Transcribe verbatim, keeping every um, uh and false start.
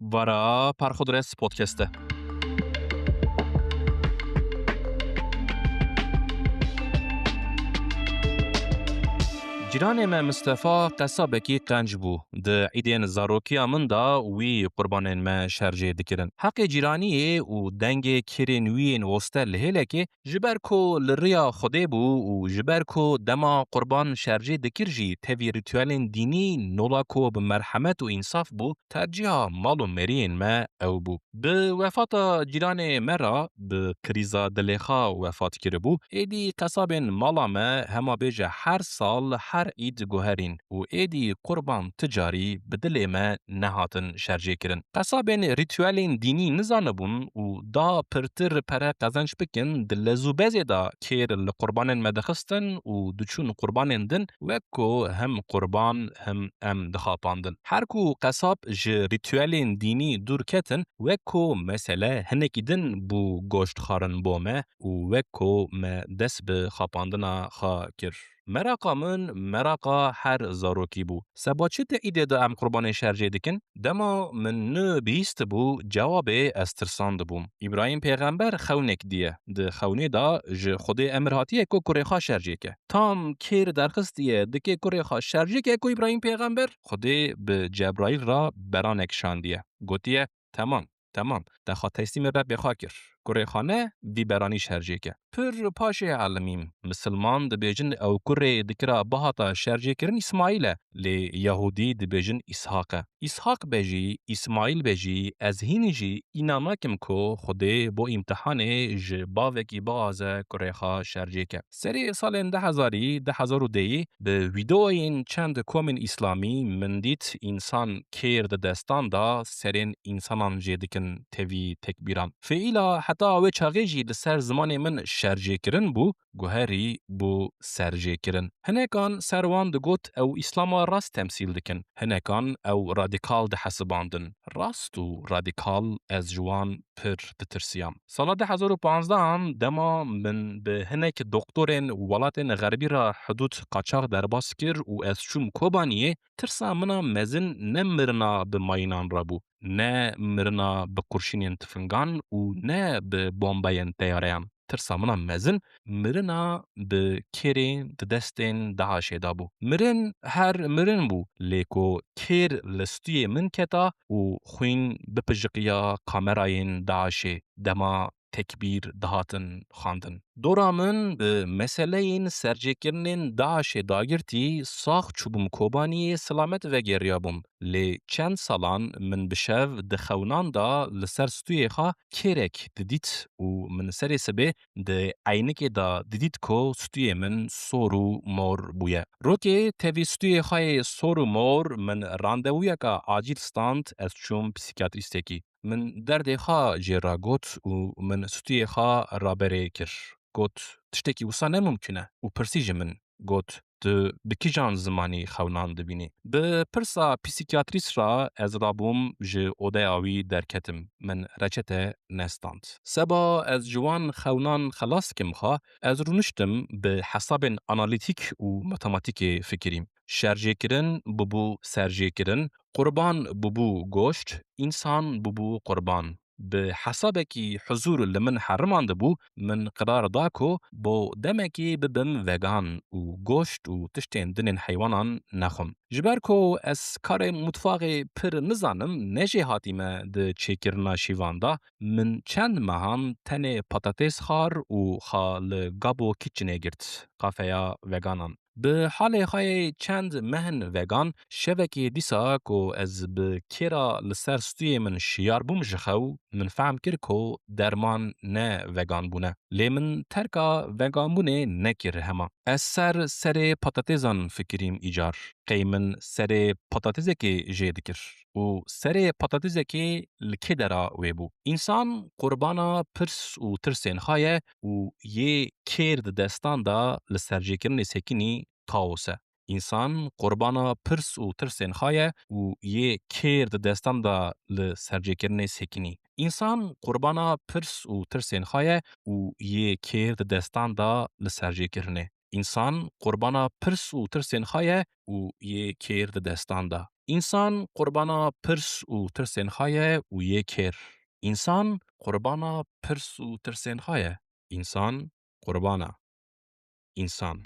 Vara Parxodres Podcast'e. Cîranê me Mistefa qesabekî qenc bû. Di îdên zarokiya min de wî qurbanên me şerjê dikirin. Heqê cîraniyê û dengê kêrên wî yên woste li hêlekê, ji ber ku li riya Xwedê bû û ji ber ku dema qurban şerjê dikir jî tevî rîtuelên dînî nola ku bi merhemet û însaf bû, tercîha mal û meriyên me ew bû. Bi wefata cîranê me re bi krîza dilê xwe wefat kiribû. Êdî qesabên mala me hema bêje her sal, her îd guherîn û êdî qurban ti carî bi dilê me nehatin şerjê kirin. Qesabên rîtuelên dînî nizanibûn û da pirtir pere qezenc bikin, di lez û bezê de kêr li qurbanên me dixistin û diçûn qurbanên din, wek ku hem qurban hem em dixapandin. Her ku qesab ji rîtuelên dînî dûr ketin, wek ku mesele hinekî din bû goşt xwarin bo me û wek ku me dest bi xapandina xwe kir. Meraqa min meraqa her zarokî bû. Seba çi di îdê de em qurbanên şerjê dikin? Dema min nû bihîstibû cewabê ez tirsandibûm. Îbrahîm pêxember xewnekî diye. Di xewnê de ji Xwedê emir hatiye ku kurê xwe şerjê ke. Tam kêr derxistiye dikê kurê xwe şerjê ke ku Îbrahîm pêxember Xwedê bi Cebraîl re beranek şandiye. Gotiye, Temam, temam, te xwe teslîmê Rebbê xwe kir. Kurê xwe ne, vî beranî şerjê ke. Pir paşê elimîm. Misilman dibêjin ew kurê dikira bihata şerjêkirin Îsmaîl e, lê Yahûdî dibêjin Îshaq e. Îshaq be jî, Îsmaîl be jî, ez hînî jî înan nakim ku Xwedê bo îmtihanê ji bavekî biaze kurê xwe şerjê ke. Serê salên du hezarî, du hezar û dehî bi vîdeoyên çend komên îslamî min dît însan kêr di destan de serên însanan jê dikin tevî tekbîran. Fiîla heta wê çaxê jî li ser zimanê min şerjêkirin bû, guherî bû serjêkirin. Hinekan ser wan digot ew Îslama rast temsîl dikin. Hinekan ew radîkal dihesibandin. Rast û radîkal ez ji wan pir ditirsiyam. Sala du hezar û panzdehan dema min bi hinek doktorên welatên xerbî re hidûd qaçax derbas kir û ez çûm Kobaniyê, tirsa min a mezin ne mirina bi mayînan re bû, ne mirina bi qurşînên tifingan û ne bi bombeyên teyareyan. Tirsa min a mezin mirina bi kêrê di destên DAIŞê de bû. Mirin her mirin bû, lê ku kêr li stûyê min keta û xwîn bipijiqiya kamerayên DAIŞê dema tekbîr dihatin xwendin. Dora min bi meseleyên serjêkirinên DAIŞê dagirtî, sax çûbûm Kobaniyê, silamet vegeriyabûm. Lê çend salan min bi şev di xewnan de li ser stûyê xwe kêrek didît û min serê sibê di eynikê de didît ku stûyê min sor û mor bûye. Rokê tevî stûyê xwe yê sor û mor min randevûyeka acîl stand, ez çûm psîkiyatrîstekî. Min derdê xwe jê re got û min stûyê xwe raberê kir. Got, tiştekî wisa ne mimkun e û pirsî ji min. Got, tu bi kîjan zimanî xewnan dibînî? Bi pirsa psîkiyatrîst re ez rabûm ji odeya wî derketim. Min reçete nestand. Seba ez ji wan xewnan xelas dikim xwe, ez rûniştim bi hesabên analîtîk û matematîkê fikirîm. Şerjêkirin bûbû serjêkirin, qurban bûbû goşt, însan bûbû qurban. Bi hesabekî huzûr li min herimandibû, min qirar da ku bo demekê bibim vegan û goşt û tiştên din ên heywanan nexwim. Ji ber ku ez karê mutfaxê pir nizanim, ne jê hatîme di çêkirina şîvan de, min çend mehan tenê patatês xwar û xwe li Gabo Kitchenê girt, kafeya veganan. Bi halê xwe yê çend meh in vegan, şevekê dîsa ku ez bi kêra li ser stûyê min şiyar bûm ji xew, min fehm kir ku derman ne vegan bûne. Lê min terka veganbûnê nekir hema. Ez ser serê patatêzan fikirîm îcar. Qey min serê patatêzekê jê dikir. Û serê patatêzekê li kê dera wê bû? Însan qurbana pirs û tirsên xwe ye û yê kêr di destan de li serjêkirinê sekinî kaos e. Însan qurbana pirs û tirsên xwe ye û yê kêr di destan de li serjêkirinê sekinî. Însan qurbana pirs û tirsên xwe ye û yê kêr di destan de li serjêkirinê. Însan qurbana pirs û tirsên xwe ye û yê kêr di destan de. Însan qurbana pirs û tirsên xwe ye û yê kêr. Însan qurbana pirs û tirsên xwe ye. Însan qurbana. Însan.